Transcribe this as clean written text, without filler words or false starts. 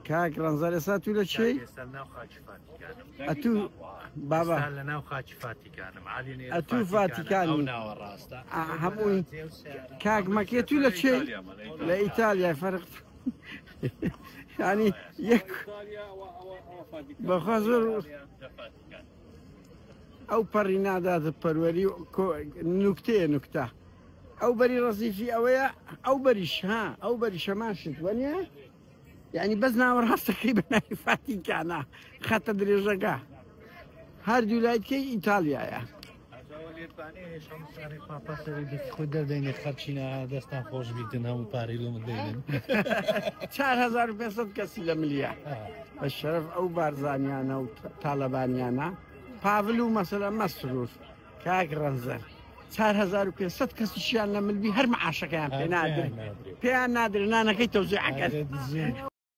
کاک ڕەنزەر ئێستا تو لە چێی؟ ئێستا لەناو خاکی فاتیکانم. ئەتوو بابا ئێستا لەناو خاکی فاتیکانم. عالی نێر ئەتوو فاتیکانە ئەو فاتیکانی ناوەڕاستە. ئا، هەمووی کاک مەکێ تو لە چێی؟ لە ئیتالیا فەرق ینی یەک بەخوا زۆر ئەو پەڕی نادات پەروەری و کۆ- نوکتەیە نوکتە ئەو بەری ڕەزیفی ئەوەیە ئەو بەریش ها ئەو بەریش هەمان شت وەنیە؟ یعنی بەس ناوەڕاستەکەی بە ناوی فاتیکانە خەتە درێژەکە هەردوو لای کەی ئیتالیایە. خۆی دەردەینێ خەرچینە دەستان خۆش بیتن هەموو پارەی لۆ من دەینن. 4500 کەسی لە ملیە بە شەرەف ئەو بارزانیانە و تاالبانیانە پاڤل و مەسەلە مەسرور کاک ڕەنزەر 4500 کەسیشیان لە ملبی هەر معاشەکەیان پێ نادرێ پێیان نادرێ نانەکەی تەوزیعەکەن.